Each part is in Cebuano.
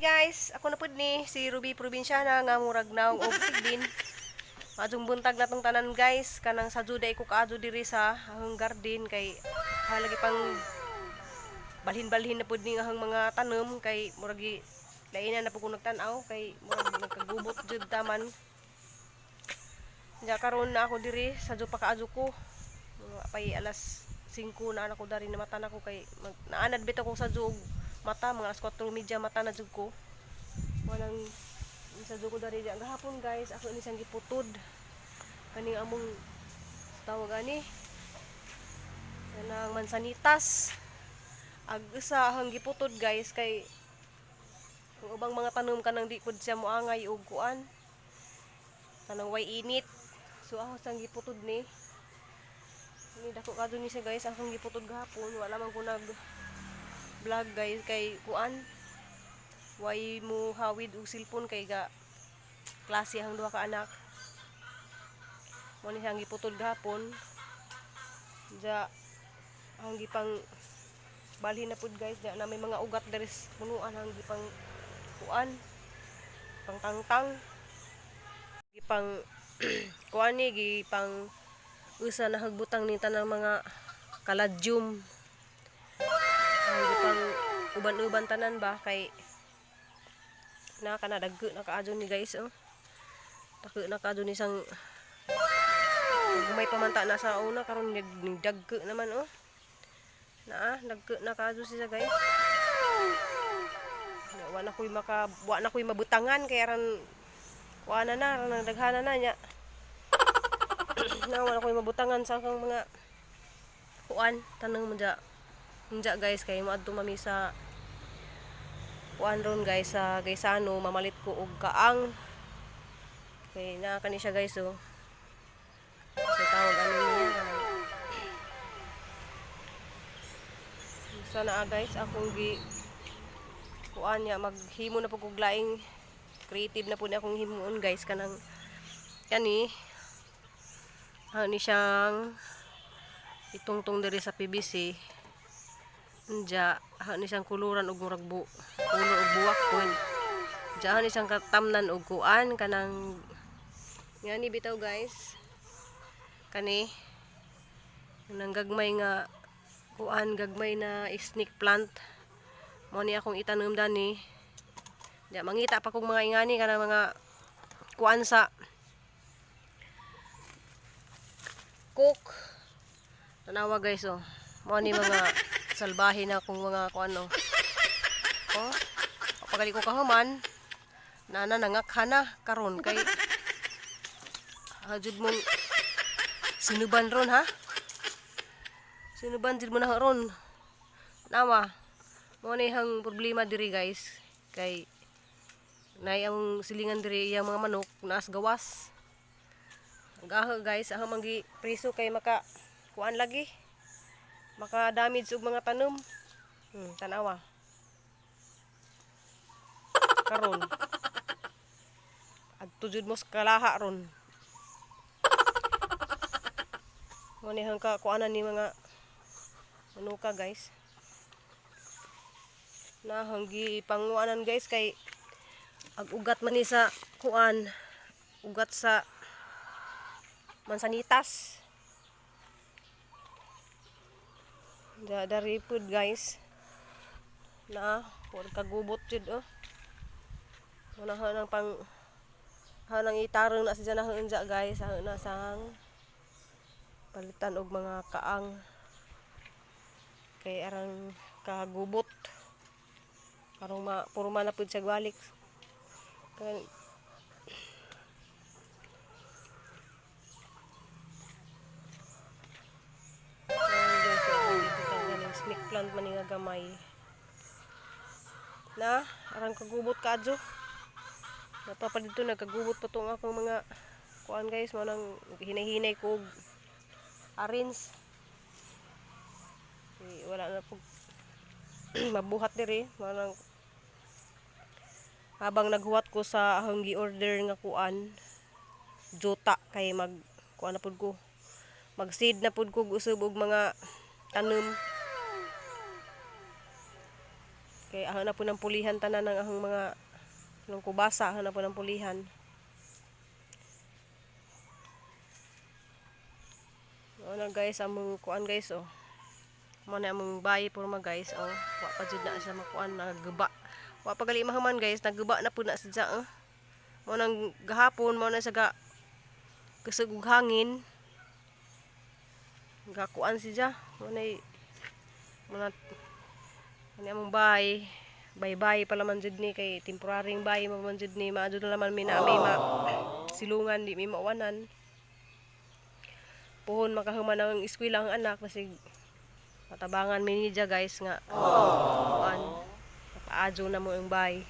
Guys, ako na pud ni si Ruby Probinsyana nga murag naong og sigbin. Maadjong buntag na tong tanan, guys, kanang sa juday ko kaadto diri sa ahong garden kay halagi pang balhin-balhin na pud ni nga ahong mga tanom kay murag lainan na pud ko nagtan-aw kay murag nagkagubot jud taman. Nya karon na ako diri sa pa kaadto ko. Mga pay alas 5 na ako dari, namata na ko kay naanad bitaw ko sa og mata mga alas 4:30, mata na jud ko. Walang sa ko dari diyan gahapon, guys, ako ni siyang giputod kaning among tawag ani kanang mansanitas. Ag usa ang giputod, guys, kay ang ubang mga tanom kanang di pud siya moangay og kuan, kanang way init. So ako sang giputod ni ni dako kadto ni siya, guys, akong giputod gahapon. Wala man ko nag vlog, guys, kay kuan, way mo hawid og cellphone kay ga klase ang duha ka anak. Mo ni siyang giputod gahapon. Ja ang gipang balhin na pud, guys. Ja na may mga ugat diri sa punuan, ang gipang kuan, pangtangtang, gipang kuan ni, gipang usa na hagbutang ni tanang mga caladium. Ang gipang uban-uban tanan ba kay na kana dagko na kaadyo ni, guys, oh. Dako na kaadyo ni sang may pamanta na sa una, karon nagdagko naman, oh. Naa dagko na kaadyo siya, guys. Na, wa na ko'y mabutangan kay aran kuan na na aran nagdaghana na nya. Na wa na ko'y mabutangan sa akong mga kuan tanong mo dya. Unja, guys, kay moadto mami sa kuan ron, guys, sa Gaisano, mamalit ko og kaang kay naa kani siya, guys, oh. Sa tawag ano niya kanang sana, ah, guys, akong gi kuan niya, maghimo na pud kog laing creative na pud ni akong himuon, guys, kanang kani ha ni siyang itungtong diri sa PVC. Unja ha ni siyang kuluran og murag bu kulor og buwak pud. Diyan ni siyang katamnan og kuan kanang ngani bitaw, guys, kani nang gagmay nga kuan, gagmay na snake plant. Mo ni akong itanom dani. Diya mangita pa kog mga ingani kanang mga kuan sa cook. Tanawa, guys, oh. Mo ni mga salbahe na akong mga kuan, oh. Oh, pagali ko kahuman nana nangakha na karon kay hajud mong sinuban ron, ha, sinuban jud mo na ron. Nawa mo ni hang problema diri, guys, kay nay ang silingan diri, iyang mga manok naas gawas. Gaho, guys, ako manggi priso kay maka kuan lagi, maka damage og mga tanom. Tanawa karon, adto jud mo sa kalaha ron. Mo ni hang ka kuanan ni mga manuka, guys, na hanggi panguanan, guys, kay ag ugat man ni sa kuan, ugat sa mansanitas. Da dari pud, guys, na por kagubot jud, oh. Una nang pang hanang itarong na siya na unja, guys, na sang palitan og mga kaang kay arang kagubot karong ma purma na pud siya balik kay. Ay, guys, oh, gibutang ganing snake plant man nga gamay na arang kagubot kaadyo. Napa pa dito, nagkagubot pa tong akong mga kuan, guys. Mo nang hinay-hinay ko og arrange. Eh, wala na po mabuhat diri. Mo nang habang naghuwat ko sa akong gi-order nga kuan jota kay mag kuan na pud ko, mag-seed na pud ko usab og mga tanom. Kay aho na po ng pulihan tanan ng ahong mga ng kubasa, aho na po ng pulihan. Ano guys, among kuan guys oh. Mo na among bayi porma guys oh. Wa pa jud na siya makuan, nagguba. Wa pa gali mahuman guys, nagguba na pud na siya oh. Mo nang gahapon mo na siya ga kusog og hangin. Gakuan siya. Mo na mo na ani among bahay. Bye-bye pala man jud ni kay temporaryng bahay man jud ni, maadto na naman mi na may ma silungan, di mi mawanan. Puhon makahuman ang eskwela ang anak basig matabangan mi niya guys nga kuan, mapaadyo na mo ang bahay.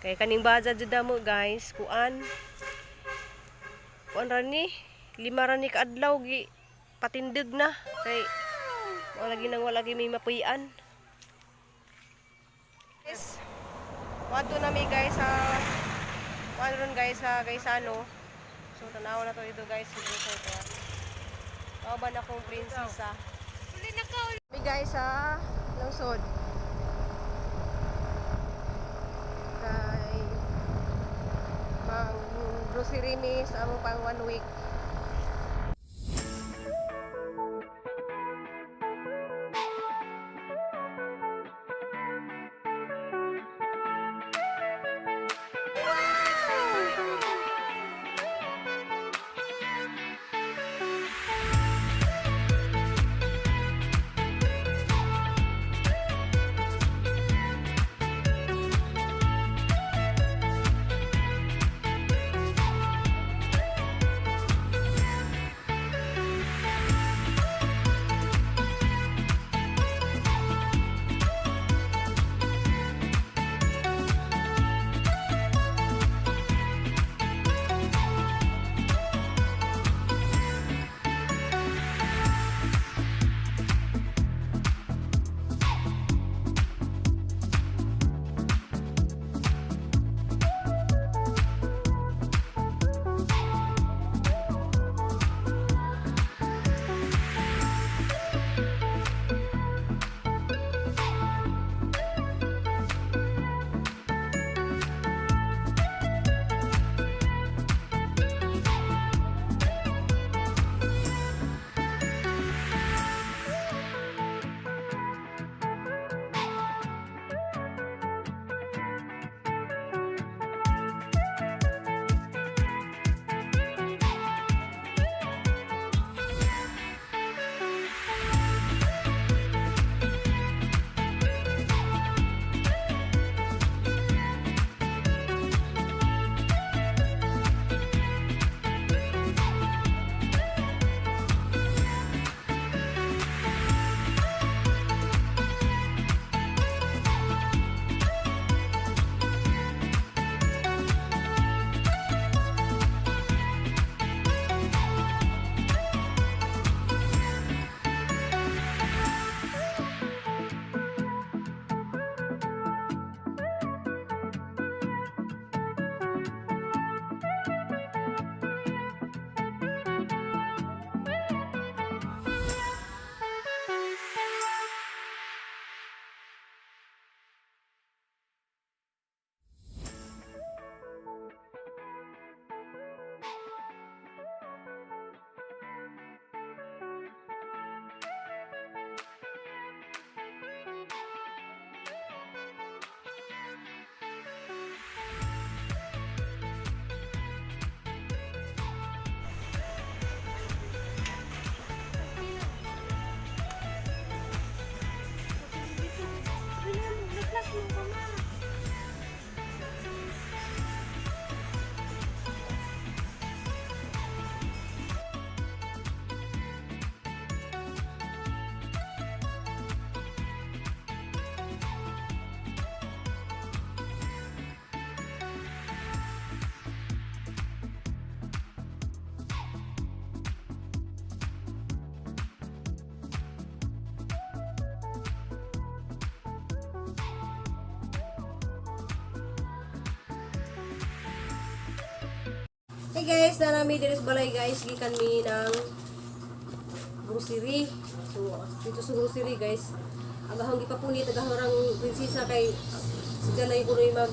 Kay kaning baja jud mo guys, kuan kuan ra ni, 5 ra ni kaadlaw gi patindig na kay wala lagi nang wala gi may mapuy-an. Guys, wadto na mi guys sa kuan ron guys sa Gaisano. So tanaw na to dito guys, dito sa ito. Kauban akong prinsesa. Uli na ka, uli. Mi guys sa lungsod. Kay mang grocery mi sa among pang 1 week. Nag-flash mo pa ma. Hey guys, narami diri sa balay guys, gikan mi ng grocery. So dito sa grocery guys, Agahong gipapunit agahong rang prinsesa kay si Janay kunoy mag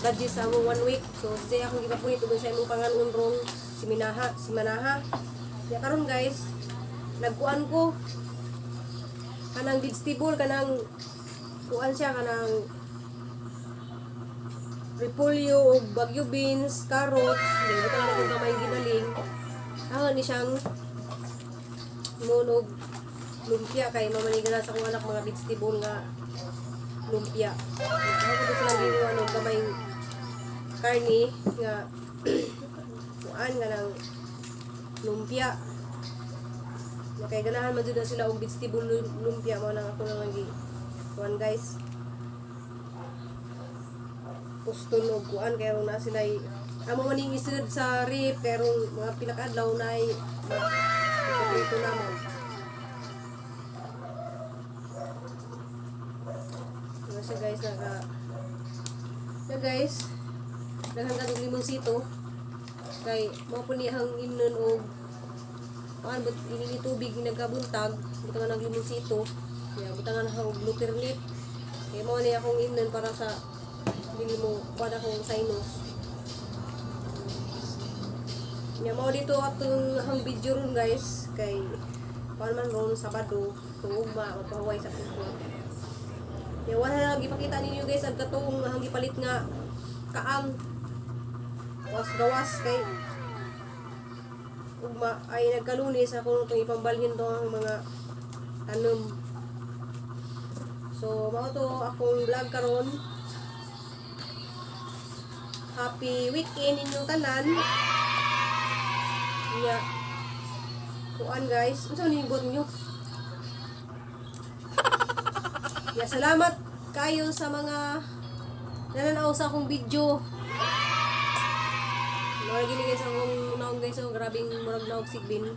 gadget sa among one week. So siya akong gipapunit ug sa imong panganon rong si Minaha, si Manaha. Ya karon guys, nagkuan ko kanang vegetable, kanang kuan siya, kanang repolyo ug bagyo beans, carrots, di ba na kung gamay ginaling. Ako ni siyang munog lumpia kay mamanigan na sa akong anak mga vegetable nga lumpia. Ako ko silang ginuha og gamay karne nga kuan nga ng lumpia. Na kay ganahan man jud na sila og vegetable lumpia, mao nang ako nang gi kuan guys. Puston og kuan kay na sila amo man ning isud sa rep kay rong mga pila ka adlaw na ay ito namon. Ano siya guys, naka na guys, daghan ka og limonsito kay mao po ni ang imnon og kuan but ini ni tubig ni nagkabuntag, butangan ng limonsito ya, butangan na og lupernip kay mao ni akong imnon para sa dili mo kuan akong sinus. Nya mao dito atong ang video ron guys kay kuan man ron Sabado, ugma magpahuway sa kuko. Ya wala na gipakita ninyo guys ang katong ang gipalit nga kaang was gawas kay ugma ay nagkalunes ako itong ipambalhin to ang mga tanom. So mao to akong vlog karon. Happy weekend inyong tanan. Nya kuan guys, unsa man yung ninyo? Ya, salamat kayo sa mga nananaw sa akong video. Mura gini guys akong naong guys, oh, grabing murag naog sigbin.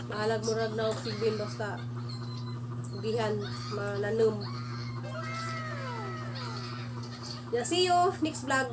Maalag murag naog sigbin basta gihan mananom. Ya, see you next vlog.